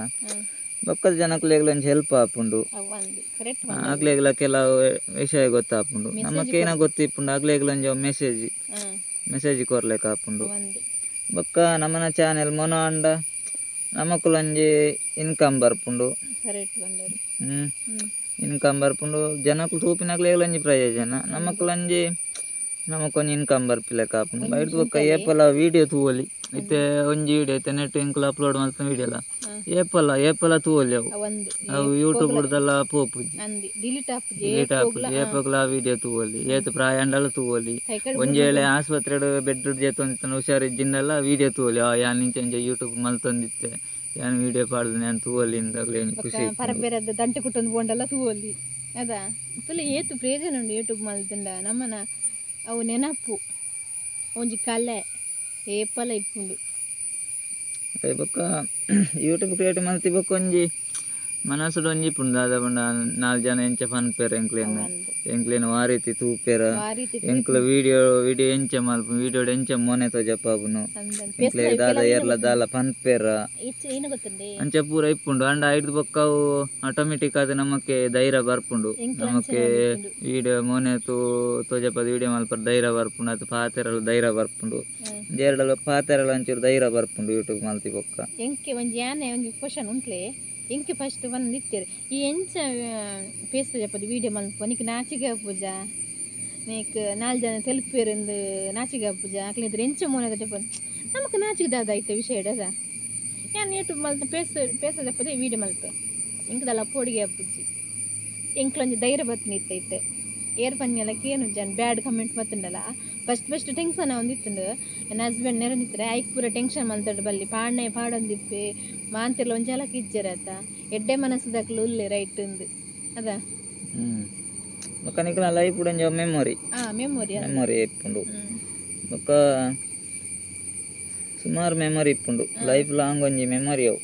ಬೊಕ್ಕದ ಜನಕ್ಲೆಗ್ಲ ಒಂಜಿ ಹೆಲ್ಪ್ ಆಪುಂಡು ಆಗ್ಲೇಗ್ಲ ಕೆಲವು ವಿಷಯ ಗೊತ್ತಾಪುಂಡು ನಮಕೇನ ಗೊತ್ತಿಪ್ಪುಂಡು ಆಗ್ಲೇಗ್ಲ ಒಂಜಿ ಮೆಸೇಜ್ ಮೆಸೇಜ್ ಕೊರ್ಲೆಕ್ ಆಪುಂಡು ಬೊಕ್ಕ ನಮ್ಮನ ಚಾನೆಲ್ ಮೊನ ಅಂಡ ನಮಕುಲೊಂಜಿ ಇನ್ಕಮ್ ಬರ್ಪುಂಡು ಇನ್ಕಮ್ ಬರ್ಪುಂಡು ಜನಕ್ಕೂ ತೂಪಿನಕ್ಲೆಗ್ಲ ಒಂಜಿ ಪ್ರಯೋಜನ ನಮಕುಲೊಂಜಿ ನಮಕೊಂಜಿ ಇನ್ಕಮ್ ಬರ್ಪಿಲೆಕ್ಕ ಆಪುಂಡು ಬೈಟ್ ಬೊಕ್ಕ ಏಪಲ ವೀಡಿಯೋ ತೂವೊಲಿ ಇತ್ತೆ ಒಂಜಿ ವೀಡಿಯೋ ಇತ್ತೆ ನೆಟ್ ಎಂಕುಲು ಅಪ್ಲೋಡ್ ಮಲ್ತಿನ ವೀಡಿಯೋ ಲ ಏಪಲ ಏಪಲ ತೂವೊಲಿ ಅವು ಅವು ಯೂಟ್ಯೂಬ್ ಡ್ದಲ ಪೋಪುಜಿ ಡಿಲೀಟ್ ಆಪುಜಿ ಏಪಗ್ಲ ವೀಡಿಯೋ ತೂವೊಲಿ ಏತ್ ಪ್ರಾಯ ಅಂಡಲ ತೂವೊಲಿ ಒಂಜಿ ವೇಳೆ ಆಸ್ಪತ್ರೆಡ್ ಬೆಡ್ ಜೇತೊಂದಿತ್ತಂಡ ಹುಷಾರಿಜ್ಜಿಂಡಲ ವೀಡಿಯೋ ತೂವೊಲಿ ಆ ಯಾನ್ ಇಂಚ ಇಂಚ ಯೂಟ್ಯೂಬ್ ಮಲ್ತೊಂದಿತ್ತೆ ಯಾನ್ ವೀಡಿಯೋ ಪಾಡ್ದು ಯಾನ್ ತೂವೊಲಿ ಇಂದ್ ಖುಷಿ ಪರಬೇರದ ದಂಟೆ ಕುಟ್ಟೊಂದು ಪೋಂಡಲ ತೂವೊಲಿ ಅದ ತುಲೆ ಏತ್ ಪ್ರಯೋಜನ ಉಂಡು ಯೂಟ್ಯೂಬ್ ಮಲ್ತುಂಡ ನಮ್ಮನ ಅವು ನೆನಪು ಒಂಜಿ ಕಲೆ ಏಪಲ ಇಪ್ಪುಂಡು ಬೊಕ್ಕ ಯೂಟ್ಯೂಬ್ ಕ್ರಿಯೇಟ್ ಮಲ್ತಿ ಬೊಕ್ಕ ಒಂಜಿ ಮನಸ್ಸುಡು ಒಂಜಿ ಇಪ್ಪುಂಡು ದಾದ ಪಂಡ ನಾಲ್ ಜನ ಎಂಚ ಪನ್ಪೆರ್ ಎಂಕ್ಲೆನ್ ಎಂಕ್ಲೆನ್ ವಾ ರೀತಿ ತೂಪೆರ ಎಂಕ್ಲ ವೀಡಿಯೋ ವೀಡಿಯೋ ಎಂಚ ಮಲ್ಪು ವೀಡಿಯೋಡ್ ಎಂಚ ಮೋನೆ ತೋಜಪಾಪುನು ಎಂಕ್ಲೆ ದಾದ ಏರ್ಲ ದಾಲ ಪನ್ಪೆರ ಅಂಚ ಪೂರ ಇಪ್ಪುಂಡು ಅಂಡ ಐಡ್ದ್ ಬೊಕ್ಕ ಅವು ಆಟೋಮೆಟಿಕ್ ಆದ್ ನಮಕ್ಕೆ ಧೈರ್ಯ ಬರ್ಪುಂಡು ನಮಕ್ಕೆ ವೀಡಿಯೋ ಮೋನೆ ತೋಜಪಾದ್ ವೀಡಿಯೋ ಮಲ್ಪರ ಧೈರ್ಯ ಬರ್ಪುಂಡು ಅದು ಪಾತೆರಲ ಧೈರ್ಯ ಬರ್ಪುಂಡು ಜೇರಡಲ ಪಾತೆರಲ ಒಂಚೂರು ಧೈರ್ಯ ಬರ್ಪುಂಡು ಯೂಟ್ಯೂಬ್ ಮಲ್ತಿ ಬೊಕ್ಕ ಎಂಕೆ ಒಂಜಿ ಯಾನೆ ಒಂಜಿ ಕ್ವಶನ್ ಉಂಟ್ಲೆ ಎಂಕೆ ಫಸ್ಟ್ ಬಂದು ಇತ್ತೇರು ಈ ಎಂಚ ಪೇಸ್ತ ಜಪ್ಪದು ವೀಡಿಯೋ ಮಲ್ಪ ನಿಕ್ ನಾಚಿಗೆ ಪೂಜ ನೀಕ್ ನಾಲ್ ಜನ ತೆಲುಪೇರಿಂದು ನಾಚಿಗೆ ಪೂಜ ಅಕ್ಲಿದ್ರೆ ಎಂಚ ಮೋನೆ ಜಪ್ಪ ನಮಕ್ ನಾಚಿಗೆ ದಾದ ಐತೆ ವಿಷಯ ಇಡದ ಯಾನ್ ಯೂಟ್ಯೂಬ್ ಮಲ್ತ ಪೇಸ್ ಪೇಸ ಜಪ್ಪದೆ ವೀಡಿಯೋ ಮಲ್ಪೆ ಎಂಕದಲ್ಲ ಪೋಡಿಗೆ ಪೂಜಿ ಎಂಕ್ಲೊಂಜಿ ಧೈರ್ಯ ಬತ್ತಿನ ಇತ್ತೈತೆ ಏರ್ ಪನ್ಯಲ ಕೇನು ಜನ ಬ್ಯಾಡ್ ಕಮೆಂಟ್ ಬತ್ತುಂಡಲ ಫಸ್ಟ್ ಫಸ್ಟ್ ಟೆನ್ಷನ್ ಒಂದಿತ್ತುಂಡು ನನ್ನ ಹಸ್ಬೆಂಡ್ ನೆರನಿತ್ತರೆ ಐಕ್ ಪೂರ ಟೆನ್ಷನ್ ಮಲ್ತಡು ಬಲ್ಲಿ ಪಾಡ್ನೆ ಪಾಡೊಂದಿಪ್ಪೆ ಮಾಂತಿರ್ಲ ಒಂಜಲಕ್ ಇಜ್ಜರತ ಎಡ್ಡೆ ಮನಸ್ಸುದಕ್ಲು ಉಲ್ಲೆ ರೈಟ್ ಉಂದು ಅದ ಬೊಕ್ಕ ನಿಕ್ಲ ಲೈಫ್ ಒಂಜಿ ಮೆಮೊರಿ ಮೆಮೊರಿ ಮೆಮೊರಿ ಇಪ್ಪುಂಡು ಬೊಕ್ಕ ಸುಮಾರು ಮೆಮೊರಿ ಇಪ್ಪುಂಡು ಲೈಫ್ ಲಾಂಗ್ ಒಂಜಿ ಮೆಮೊರಿ ಅವು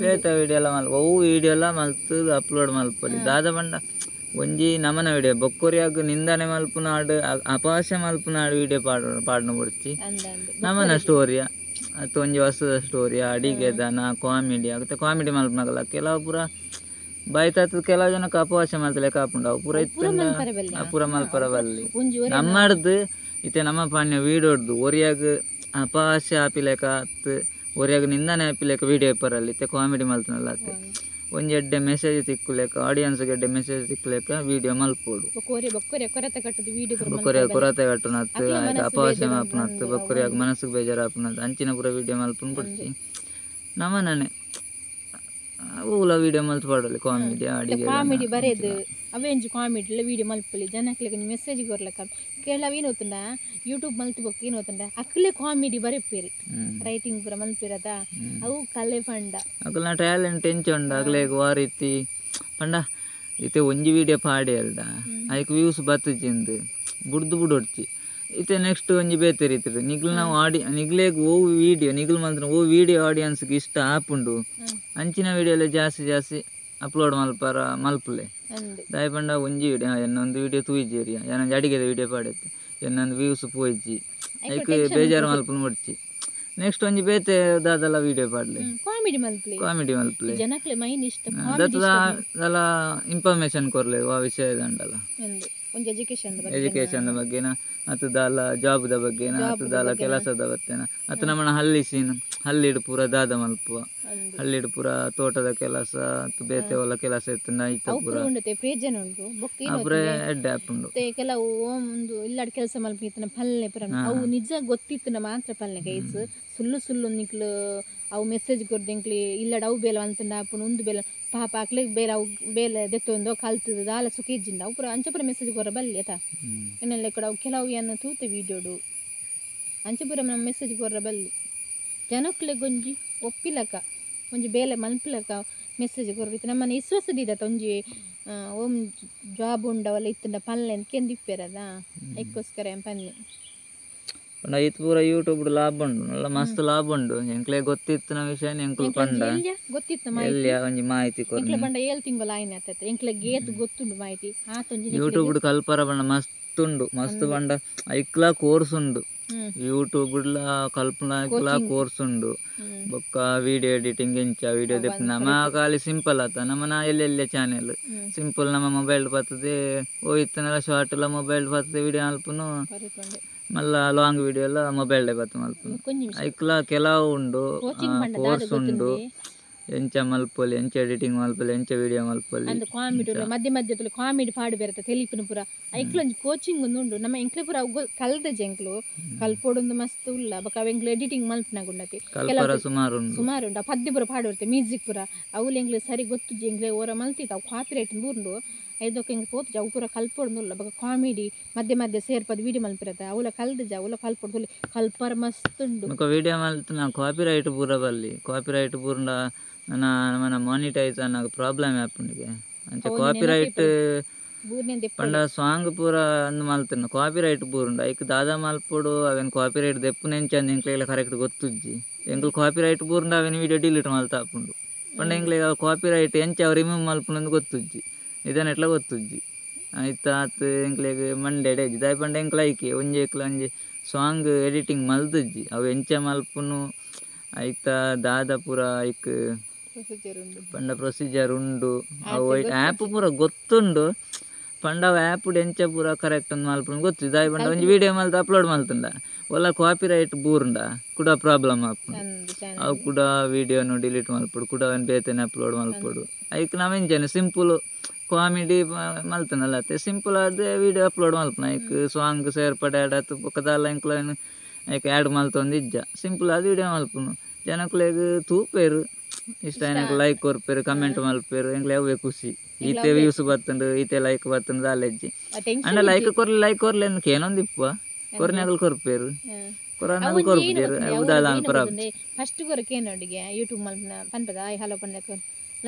ಬೇತೆ ವೀಡಿಯೋ ಎಲ್ಲ ಮಲ್ಪ ಅವು ವೀಡಿಯೋ ಎಲ್ಲ ಮಲ್ತು ಅಪ್ಲೋಡ್ ಮಲ್ಪೊಲಿ ದಾದ ಪಂಡ ಒಂಜಿ ನಮನ ವೀಡಿಯೋ ಬೊಕ್ಕೊರಿಯಾಗ್ ನಿಂದನೆ ಮಲ್ಪುನಾಡ್ ಅಪಹಾಸ್ಯ ಮಲ್ಪುನಾಡ್ ವೀಡಿಯೋ ಪಾಡ್ನ ಬೊಡ್ಚಿ ನಮನ ಸ್ಟೋರಿಯ ಅತ್ತ ಒಂಜಿ ಹೊಸದ ಸ್ಟೋರಿಯ ಅಡಿಗೆದನ ಕಾಮಿಡಿ ಆಗುತ್ತೆ ಕಾಮಿಡಿ ಮಲ್ಪುನಗಲ ಕೆಲವು ಪೂರ ಬೈತಾತ ಕೆಲವು ಜನಕ್ಕೆ ಅಪಹಾಸ್ಯ ಮಲ್ತಲೆಕ್ಕ ಆಪುಂಡು ಅವು ಪೂರ ಇತ್ತುಂಡ ಪೂರ ಮಲ್ಪರ ಬಲ್ಲಿ ನಮ್ಮಡ್ದು ಇತ್ತೆ ನಮ್ಮ ಪಾಣ್ಯ ವೀಡಿಯೋಡ್ದು ಒರಿಯಾಗ್ ಅಪಹಾಸ್ಯ ಆಪಿಲೆಕ ಅತ್ ಒರಿಯಾಗ್ ನಿಂದನೆ ಆಪಿಲೆಕ ವೀಡಿಯೋ ಇಪ್ಪರಲ್ಲಿ ಇತ್ತೆ ಕಾಮಿಡಿ ಮಲ್ತನಲ್ಲ ಅತ್ತೆ ಒಂಜಿ ಎಡ್ಡೆ ಮೆಸೇಜ್ ತಿಕ್ಕುಲೆಕ ಆಡಿಯನ್ಸ್ಗೆ ಎಡ್ಡೆ ಮೆಸೇಜ್ ತಿಕ್ಕುಲೆಕ ವೀಡಿಯೋ ಮಲ್ಪೊಡು ಬೊಕ್ಕೊರಿಯಾಗ್ ಕೊರತೆ ಕಟ್ಟುನತ್ತು ಅಪಹಾಸ್ಯ ಮಲ್ಪುನತ್ತು ಬೊಕ್ಕೊರಿಯಾಗ್ ಮನಸ್ಸುಗ್ ಬೇಜಾರು ಆಪುನತ್ತು ಅಂಚಿನ ಪೂರ ವೀಡಿಯೋ ಮಲ್ಪುನು ಬೊಡ್ಚಿ ನಮನನೆ ಓಲ ವೀಡಿಯೋ ಮಲ್ತ್ ಪಾಡೊಲಿ ಕಾಮಿಡಿ ಅಡಿಗೆ ಕಾಮಿಡಿ ಬರೆದು ಅವೇ ಒಂಜಿ ಕಾಮಿಡಿ ವೀಡಿಯೋ ಮಲ್ಪೊಲಿ ಜನಕ್ಲೆಗ್ ಒಂಜಿ ಮೆಸೇಜ್ ಕೊರ್ಲಕ ಕೆಲವು ಏನು ಗೊತ್ತುಂಡ ಯೂಟ್ಯೂಬ್ ಮಲ್ತ್ ಬೊಕ್ಕ ಏನು ಗೊತ್ತುಂಡ ಅಕ್ಲೆ ಕಾಮಿಡಿ ಬರೆಪೇರು ರೈಟಿಂಗ್ ಪೂರ ಮಲ್ಪೆರದ ಅವು ಕಲೆ ಪಂಡ ಅಕಲ್ನ ಟ್ಯಾಲೆಂಟ್ ಎಂಚ ಉಂಡು ಅಕ್ಲೆಗ್ ವಾ ರೀತಿ ಪಂಡ ಇತ್ತೆ ಒಂಜಿ ವೀಡಿಯೋ ಪಾಡಿಯಲ್ಡ ಐಕ್ ವ್ಯೂಸ್ ಬತ್ತುಜಿಂದ್ ಬುಡ್ದು ಬುಡೊಡ್ಚಿ ಇತ್ತೆ ನೆಕ್ಸ್ಟ್ ಒಂಜಿ ಬೇತೆ ರೀತಿ ನಿಗ್ಲು ನಾವು ಆಡಿ ನಿಗ್ಲೇಗ್ ಓ ವೀಡಿಯೋ ನಿಗ್ಲು ಮಲ್ತಿನ ಓ ವೀಡಿಯೋ ಆಡಿಯನ್ಸ್ಗೆ ಇಷ್ಟ ಆಪುಂಡು ಅಂಚಿನ ವೀಡಿಯೋಲೆ ಜಾಸ್ತಿ ಜಾಸ್ತಿ ಅಪ್ಲೋಡ್ ಮಲ್ಪರ ಮಲ್ಪುಲೆ ದಾಯ ಪಂಡ ಒಂಜಿ ವೀಡಿಯೋ ಎನ್ನೊಂದು ವೀಡಿಯೋ ತೂಯಿಜೇರಿ ಏನೊಂದು ಅಡಿಗೆದ ವೀಡಿಯೋ ಪಾಡೈತೆ ಎನ್ನೊಂದು ವ್ಯೂಸ್ ಪೋಯಿಜಿ ಐಕ್ ಬೇಜಾರು ಮಲ್ಪುನು ಬೊಡ್ಚಿ ನೆಕ್ಸ್ಟ್ ಒಂಜಿ ಬೇತೆ ದಾದಲ ವೀಡಿಯೋ ಪಾಡ್ಲೆ ಕಾಮಿಡಿ ಮಲ್ಪುಲೆ ಕಾಮಿಡಿ ಮಲ್ಪುಲೆ ಜನಕ್ಲೆ ಮೈನ್ ಇಷ್ಟ ದತ್ತದ ದಾಲ ಇನ್ಫಾರ್ಮೇಶನ್ ಕೊರ್ಲೆ ವಾ ವಿಷಯ ದಂಡಲ ಒಂಜಿ ಎಜುಕೇಶನ್ ಎಜುಕೇಶನ್ ಬಗ್ಗೆನ ಅತ್ತು ದಾಲ ಜಾಬ್ದ ಬಗ್ಗೆನ ಅತ್ತು ದಾಲ ಕೆಲಸದ ಬಗ್ಗೆನ ಅತ್ತು ನಮ್ಮನ ಹಳ್ಳಿ ಸೀನ್ ಹಳ್ಳಿಡ್ ಪೂರ ದಾದ ಮಲ್ಪುವ ಹಳ್ಳಿಡ್ ಪೂರ ತೋಟದ ಕೆಲಸ ಅತ್ತು ಬೇತೆ ಒಲ್ಲ ಕೆಲಸ ಇತ್ತು ಐತ ಪೂರ ಪ್ರಯೋಜನ ಉಂಟು ಪೂರ ಎಡ್ಡೆ ಆಪುಂಡು ಕೆಲವು ಒಂದು ಇಲ್ಲಾಡ್ ಕೆಲಸ ಮಲ್ಪಿತ್ತನ ಪಲ್ಲೆ ಪೂರ ಅವು ನಿಜ ಗೊತ್ತಿತ್ತನ ಮಾತ್ರ ಪಲ್ಲೆ ಗೈಸ್ ಸುಳ್ಳು ಸುಳ್ಳು ನಿಕ್ಲು ಅವು ಮೆಸೇಜ್ ಕೊರ್ದು ಎಂಕ್ಲಿ ಇಲ್ಲಡ್ ಅವು ಬೇಲೆ ಅಂತಂಡ ಆಪುಂಡು ಉಂದು ಬೇಲೆ ಪಾಪ ಅಕ್ಲೆಗ್ ಬೇಲೆ ಅವು ಬೇಲೆ ದೆತ್ತೊಂದು ಕಲ್ತದ ದಾಲ ಸುಖ ಇಜ್ಜಿಂಡ ಅವು ಪೂರ ಅಂಚ ಪೂರ ಮೆಸೇಜ್ ಕೊರ ಬಲ್ಲಿ ಆತಾ ಎನ್ನೆಲ್ಲ ಕೂಡ ಅವು ಕೆಲವು ಏನು ತೂತೆ ವೀಡಿಯೋಡು ಅಂಚ ಪೂರ ನಮ್ಮ ಮೆಸೇಜ್ ಕೊರ ಬಲ್ಲಿ ಜನಕ್ಲೆಗ್ ಒಂಜಿ ಒಪ್ಪಿಲಕ ಒಂಜಿ ಬೇಲೆ ಮಲ್ಪಿಲಕ ಮೆಸೇಜ್ ಕೊರ್ಬಿತ್ತು ನಮ್ಮನೆ ವಿಶ್ವಾಸದಿದತ್ತ ಒಂಜಿ ಓಂ ಜಾಬ್ ಉಂಡವಲ್ಲ ಇತ್ತಂಡ ಪಲ್ಲೆ ಅಂತ ಕೆಂದಿಪ್ಪೇರದ ಅದಕ್ಕೋಸ್ಕರ ಪನ್ನೆ. ಪಂಡ ಐತ್ ಪೂರ ಯೂಟ್ಯೂಬ್ ಲಾಭ ಉಂಡು ನಲ್ಲ ಮಸ್ತ್ ಲಾಭ ಉಂಡು ಎಂಕ್ಲೆ ಗೊತ್ತಿತ್ತಿನ ವಿಷಯ ಎಂಕುಲು ಪಂಡ ಗೊತ್ತಿತ್ತ ಮಾಹಿತಿ ಎಲ್ಲಿಯ ಒಂಜಿ ಮಾಹಿತಿ ಎಂಕ್ಲೆ ಕೊರ್ನೆ ಪಂಡ ಏಳು ತಿಂಗಳು ಆಯ್ನ ಆತತೆ ಎಂಕ್ಲೆ ಗೇತ್ ಗೊತ್ತುಂಡು ಮಾಹಿತಿ ಆತೊಂಜಿ ಯೂಟ್ಯೂಬ್ ಕಲ್ಪರ ಪಂಡ ಮಸ್ತ್ ಉಂಡು ಮಸ್ತ್ ಪಂಡ ಐಕ್ಲಾ ಕೋರ್ಸ್ ಉಂಡು ಯೂಟ್ಯೂಬ್ ಕಲ್ಪನ ಐಕ್ಲಾ ಕೋರ್ಸ್ ಉಂಡು ಬೊಕ್ಕ ವಿಡಿಯೋ ಎಡಿಟಿಂಗ್ ಎಂಚ ವಿಡಿಯೋ ದೆಪ್ಪು ನಮ್ಮ ಖಾಲಿ ಸಿಂಪಲ್ ಆತ ನಮ್ಮನ ಎಲ್ಲೆಲ್ಲ ಚಾನೆಲ್ ಸಿಂಪಲ್ ನಮ್ಮ ಮೊಬೈಲ್ ಬರ್ತದೆ ಓ ಇತ್ತನೆಲ್ಲ ಶಾರ್ಟ್ ಎಲ್ಲ ಮೊಬೈಲ್ ಬರ್ತದೆ ವಿಡಿಯೋ ಮಲ್ಪುನು ಮಲ್ಲ ಲಾಂಗ್ ವಿಡಿಯೋ ಎಲ್ಲ ಮೊಬೈಲ್ ಬತ್ತು ಮಲ್ಪುನು ಐಕ್ಲಾ ಕೆಲವು ಉಂಡು ಕೋರ್ಸ್ ಉಂಡು ಎಂಚ ಮಲ್ಪೊಲಿ ಎಂಚ ಎಡಿಟಿಂಗ್ ಮಲ್ಪೊಲಿ ಎಂಚ ವಿಡಿಯೋ ಮಲ್ಪೊಲಿ ಅಂದ್ ಕಾಮಿಡಿ ಮಧ್ಯ ಮಧ್ಯದಲ್ಲಿ ಕಾಮಿಡಿ ಪಾಡು ಬೇರೆ ತೆಲಿಪಿನ ಪೂರ ಐಕ್ಲ ಒಂಜಿ ಕೋಚಿಂಗ್ ಒಂದು ಉಂಡು ನಮ್ಮ ಎಂಕ್ಲೆ ಪೂರ ಅವು ಕಲ್ದ ಜೆಂಕ್ಲು ಕಲ್ಪೊಡೊಂದು ಮಸ್ತ್ ಉಲ್ಲ ಬೊಕ ಅವು ಎಂಕ್ಲು ಎಡಿಟಿಂಗ್ ಮಲ್ಪನಾಗುಂಡತಿ ಕಲ್ಪರ ಸುಮಾರು ಉಂಡು ಸುಮಾರು ಉಂಡು ಆ ಪದ್ಯ ಪೂರ ಪಾಡು ಬರುತ್ತೆ ಮ್ಯೂಸಿಕ್ ಪೂರ ಅವುಲು ಎಂಕ್ಲೆ ಸರಿ ಗೊತ್ತುಜಿ ಎಂಕ್ಲೆ ಓರ ಮಲ್ತಿತ್ತು ಅವು ಕಾಪಿ ರೈಟ್ ಉಂಡು ಐದಕ್ಕೆ ಎಂಕ್ ಪೋತುಜಿ ಅವು ಪೂರ ಕಲ್ಪೊಡೊಂದು ಬೊಕ ಕಾಮಿಡಿ ಮಧ್ಯೆ ಮಧ್ಯೆ ಸೇರ್ಪದ ವಿಡಿಯೋ ಮಲ್ಪಿರತ್ತೆ ಅವುಲ ಕಲ್ದಜ ಅವುಲ ಕಲ್ಪೊಡು ಕಲ್ಪರ ಮಸ್ತ್ ಉಂಡು ಬೊಕ ವಿಡಿಯೋ ಮಲ್ತ್ ಕಾಪಿ ರೈಟ್ ಪೂರ ಬಲ್ಲಿ ಕಾಪಿ ರೈಟ್ ಪೂರ ನನ್ನ మన ಮಾನಿಟೈಸ್ ಅನ್ನಾಗ ಪ್ರಾಬ್ಲಮ್ ಆಪುಂಡಿಗೆ ಅಂಚ ಕಾಪಿ ರೈಟ್ ಪಂಡ ಸಾಂಗ್ ಪೂರ ಅಂದ್ ಮಲ್ತಿನ ಕಾಪಿ ರೈಟ್ ಪೂರ ಉಂಡು ಐಕ್ ದಾದಾ ಮಲ್ಪೊಡು ಅವೇನು ಕಾಪಿ ರೈಟ್ ದೆಪ್ಪುನ ಎಂಚ ಅಂದ್ ಎಂಕ್ಲೆಗ್ಲ ಕರೆಕ್ಟ್ ಗೊತ್ತುಜ್ಜಿ ಎಂಕ್ಲು ಕಾಪಿ ರೈಟ್ ಪೂರುಂಡು ಅವೇನು ವಿಡಿಯೋ ಡಿಲೀಟ್ ಮಲ್ತ ಆಪುಂಡು ಪಂಡ ಎಂಕ್ಲೆಗ್ ಕಾಪಿ ರೈಟ್ ಎಂಚ ಅವು ರಿಮೂವ್ ಮಲ್ಪುನಂದು ಗೊತ್ತುಜ್ಜಿ ಇದನ್ನ ಎಟ್ಲ ಗೊತ್ತುಜ್ಜಿ ಐತ ಆತ್ ಎಂಕ್ಲೆಗ್ ಮಂಡೆ ಎಡೆಜ್ಜಿ ದಾಯೆ ಪಂಡ ಎಂಕ್ಲ ಐಕೆ ಒಂಜಿ ಎಂಕ್ಲ ಒಂಜಿ ಸಾಂಗ್ ಎಡಿಟಿಂಗ್ ಮಲ್ದುಜ್ಜಿ ಅವು ಎಂಚ ಮಲ್ಪುನು ಐತ ದಾದ ಪೂರ ಐಕ್ ಪಂಡ ಪ್ರೊಸೀಜರ್ ಉಂಡು ಅವು ಆ್ಯಪ್ ಪೂರ ಗೊತ್ತುಂಡು ಪಂಡ ಅವು ಆ್ಯಪ್ ಎಂಚ ಪೂರ ಕರೆಕ್ಟ್ ಅಂದ್ ಮಲ್ಪುನು ಗೊತ್ತು ದಾಯೆ ಪಂಡ ಒಂಜಿ ವಿಡಿಯೋ ಮಲ್ತ್ ಅಪ್ಲೋಡ್ ಮಲ್ತುಂಡ ಒಲ್ಲ ಕಾಪಿ ರೈಟ್ ಬೂರುಂಡ ಕುಡ ಪ್ರಾಬ್ಲಮ್ ಆಪುಂಡು ಅವು ಕೂಡ ವಿಡಿಯೋನು ಡಿಲೀಟ್ ಮಲ್ಪೊಡು ಕುಡ ಅವೆನ್ ಬೇತೆನೆ ಅಪ್ಲೋಡ್ ಮಲ್ಪೊಡು ಐಕ್ ನವೆಂಚನೆ ಸಿಂಪಲ್ ಕಾಮಿಡಿ ಮಲ್ತನಲ್ಲ ಅತ್ತೆ ಸಿಂಪಲ್ ಆದ್ ವಿಡಿಯೋ ಅಪ್ಲೋಡ್ ಮಲ್ಪುನ ಐಕ್ ಸಾಂಗ್ ಸೇರ್ಪಡೆ ಆಡ್ ಆತು ಬೊಕ ದಾಲ ಎಂಕ್ಲ ಐಕ್ ಆ್ಯಡ್ ಮಲ್ತೊಂದು ಇಜ್ಜ ಸಿಂಪಲ್ ಆದ್ ವಿಡಿಯೋ ಮಲ್ಪುನು ಜನಕುಲೆಗ್ ತೂಪೆರ್ ಇಷ್ಟ ಏನಕ್ಕೆ ಲೈಕ್ ಕೊರ್ಪೆರ್ ಕಮೆಂಟ್ ಮಲ್ಪೆರ್ ಎಂಕ್ಲೆ ಅವೇ ಖುಷಿ ಈತೆ ವ್ಯೂಸ್ ಬತ್ತುಂಡು ಈತೆ ಲೈಕ್ ಬತ್ತುಂಡು ದಾಲೆಜ್ಜಿ ಅಂಡ ಲೈಕ್ ಕೊರ್ಲಿ ಲೈಕ್ ಕೊರ್ಲಿ ಅಂದ್ ಕೇನೊಂದು ಇಪ್ಪುವ ಕೊರ್ನಗಲ್ ಕೊರ್ಪೆರ್ ಕೊರನಗಲ್ ಕೊರ್ಪೆರ್ ಅವು ದಾಲ ಅನ್ಪರ ಫಸ್ಟ್ ಗೊರ ಕೇನೊಡಿಗೆ ಯೂಟ್ಯೂಬ್ ಮಲ್ಪನ ಪನ್ಪದ ಆಯ್ ಹಲೋ ಪಂಡ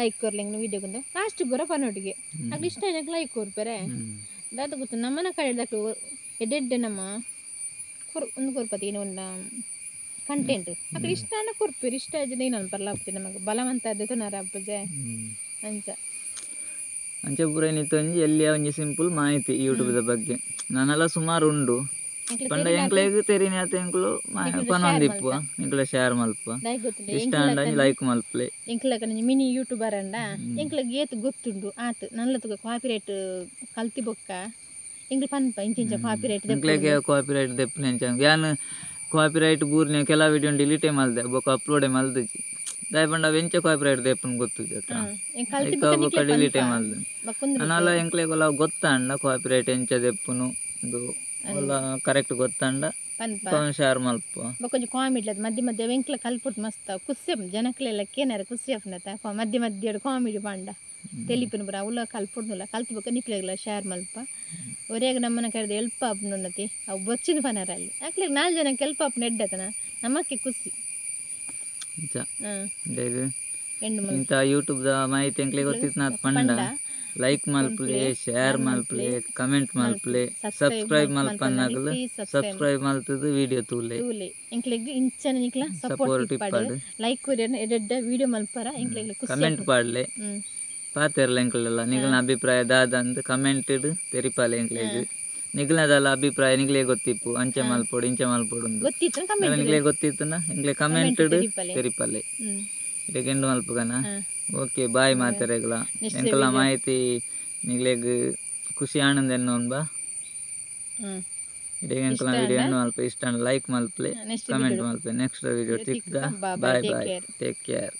ಲೈಕ್ ಕೊರ್ಲಿ ವಿಡಿಯೋ ಕೊಂದು ಲಾಸ್ಟ್ ಗೊರ ಪನ್ನೊಡಿಗೆ ಅಗ್ಲು ಇಷ್ಟ ಏನಕ್ಕೆ ಲೈಕ್ ಕೊರ್ಪೆರೆ ದಾದ ಗೊತ್ತು ನಮ್ಮನ ಕಡೆ ದಕ್ಲು ಎಡ್ಡೆಡ್ಡೆ ನಮ್ಮ ಕೊರ್ ಒಂದು ಕೊರ್ಪತಿ ಏನು ಒಂದು ಕಂಟೆಂಟ್ ಅక్కడ ಇಷ್ಟ ಕೊರ್ಪೆರ್ ಇಷ್ಟ ಆಯ್ತು ಏನು ಅನ್ಪರ್ಲ ಆಪುಜಿ ನಮಗೆ ಬಲವಂತ ಆದ ಅಪ್ಪಜೆ ಅಂಚ ಅಂಚ ಪೂರ ಏನಿತ್ತು ಒಂಜಿ ಎಲ್ಲಿಯ ಒಂಜಿ ಸಿಂಪಲ್ ಮಾಹಿತಿ ಯೂಟ್ಯೂಬ್ದ ಬಗ್ಗೆ ನಾನೆಲ್ಲ ಸುಮಾರು ಉಂಡು ಪಂಡ ಎಂಕ್ಲೆಗ್ ತೆರಿನ ಆತ ಎಂಕ್ಲು ಪನೊಂದಿಪ್ಪುವ ಎಂಕ್ಲೆ ಶೇರ್ ಮಲ್ಪುವ ಇಷ್ಟ ಅಂಡ ಲೈಕ್ ಮಲ್ಪಲೆ ಎಂಕ್ಲಕ ಮಿನಿ ಯೂಟ್ಯೂಬರ್ ಅಂಡ ಎಂಕ್ಲೆಗ್ ಏತ್ ಗೊತ್ತುಂಡು ಆತ್ ನಲ್ಲತುಗ ಕಾಪಿ ರೈಟ್ ಕಲ್ತಿ ಬೊಕ್ಕ ಎಂಕ್ಲು ಪನ್ಪ ಇಂಚಿಂಚ ಕಾಪಿ ರೈಟ್ ಎಂಕ್ಲೆಗ್ ಕಾಪಿ ರೈಟ್ ದೆಪ್ಪುನ ಎಂಚ ಯಾನ್ ಕಾಪಿ ರೈಟ್ ಬೂರ್ನೆ ಕೆಲ ವಿಡಿಯೋ ಡಿಲೀಟೇ ಮಲ್ದೆ ಬೊಕ ಅಪ್ಲೋಡೇ ಮಲ್ದುಜಿ ದಾಯೆ ಪಂಡ ಅವು ಎಂಚ ಕಾಪಿ ರೈಟ್ ದೆಪ್ಪುನ ಗೊತ್ತುಜಿ ಅತ್ತ ಐಕ ಬೊಕ ಡಿಲೀಟೇ ಮಲ್ದೆ ನಾನೆಲ್ಲ ಎಂಕ್ಲೆಗ್ ಗೊತ್ತಾಂಡ ಕಾಪಿ ರೈಟ್ ಎಂಚ ದೆಪ್ಪುನು ಇದು ಒಲ್ಲ ಕರೆಕ್ಟ್ ಗೊತ್ತಾಂಡ ಶೇರ್ ಮಲ್ಪುವ ಬೊಕ ಒಂಜಿ ಕಾಮಿಡಿ ಮಧ್ಯೆ ಮಧ್ಯೆ ಎಂಕ್ಲ ಕಲ್ಪುಟ್ ಮಸ್ತ್ ಖುಷಿ ಜನಕ್ಲೆಲ್ಲ ಕೇನರ ಖುಷಿ ಆಪುಂಡತ ಮಧ್ಯೆ ಮಧ್ಯೆ ಕಾಮಿಡಿ ಪಂಡ ತೆಲಿಪಿನ ಪೂರ ಅವುಲ ಕಲ್ಪುಡ್ನುಲ್ಲ ಕಲ್ತು ಬೊಕ ನಿಕ್ಲೆಗ್ಲ ಶೇರ್ ಮಲ್ಪ ಒರೆಯಾಗ ನಮ್ಮನ ಕಡೆದ ಎಲ್ಪ್ ಆಪುಂಡುನ್ನತಿ ಅವು ಬೊಚ್ಚಿನ ಪನರ ಅಲ್ಲಿ ಅಕ್ಲೆಗ್ 4 ಜನಕ್ಕೆ ಎಲ್ಪ್ ಆಪುಂಡು ಎಡ್ಡತನ ನಮಕ್ಕೆ ಖುಷಿ ಇಂಥ ಯೂಟ್ಯೂಬ್ದ ಮಾಹಿತಿ ಎಂಕ್ಲೆ ಗೊತ್ತಿತ್ತು ಪಂಡ ಲೈಕ್ ಮಲ್ಪಲೆ ಶೇರ್ ಮಲ್ಪಲೆ ಕಮೆಂಟ್ ಮಲ್ಪಲೆ ಸಬ್ಸ್ಕ್ರೈಬ್ ಮಲ್ಪನ್ನಾಗಲು ಸಬ್ಸ್ಕ್ರೈಬ್ ಮಲ್ತದು ವಿಡಿಯೋ ತೂಲೆ ಎಂಕ್ಲೆಗ್ ಇಂಚನ ನಿಕ್ಲ ಸಪೋರ್ಟ್ ಇಪ್ಪಡು ಲೈಕ್ ಕೊರಿಯರ್ ಎಡ್ಡೆಡ್ಡ ವಿಡಿಯೋ ಮಲ್ಪರ ಎಂಕ್ಲೆಗ್ ಖುಷಿ ಕಮೆಂಟ್ ಪಾಡ್ಲೆ ಪಾತೆರ್ಲ ಎಂಕ್ಲೆಲ್ಲ ನಿಗಲ್ನ ಅಭಿಪ್ರಾಯ ದಾದ ಅಂದ್ ಕಮೆಂಟ್ ತೆರಿಪಾಲೆ ಎಂಕ್ಲೆಗ್ ನಿಗಲ್ನದಲ್ಲ ಅಭಿಪ್ರಾಯ ನಿಗ್ಲೇ ಗೊತ್ತಿಪ್ಪು ಅಂಚೆ ಮಲ್ಪೊಡು ಇಂಚೆ ಮಲ್ಪೊಡು ಗೊತ್ತಿತ್ತು ನಿಗ್ಲೇ ಗೊತ್ತಿತ್ತನ ಎಂಕ್ಲೆ ಕಮೆಂಟ್ ತೆರಿಪಾಲೆ ಇದಕ್ಕೆ ಎಂಡು ಮಲ್ಪುಗನ ಓಕೆ ಬಾಯ್ ಮಾತಾರೆಗ್ಲ ಎಂಕಲ ಮಾಹಿತಿ ನಿಗ್ಲೆಗ್ ಖುಷಿ ಆನಂದ ಎನ್ನೋನ್ ಬಾ ಇದಕ್ಕೆ ಎಂಕಲ ವಿಡಿಯೋ ಎಣ್ಣು ಮಲ್ಪ ಇಷ್ಟ ಲೈಕ್ ಮಲ್ಪಲೆ ಕಮೆಂಟ್ ಮಲ್ಪಲೆ ನೆಕ್ಸ್ಟ್ ವಿಡಿಯೋ ತಿಕ್ಕ. Bye bye, take care.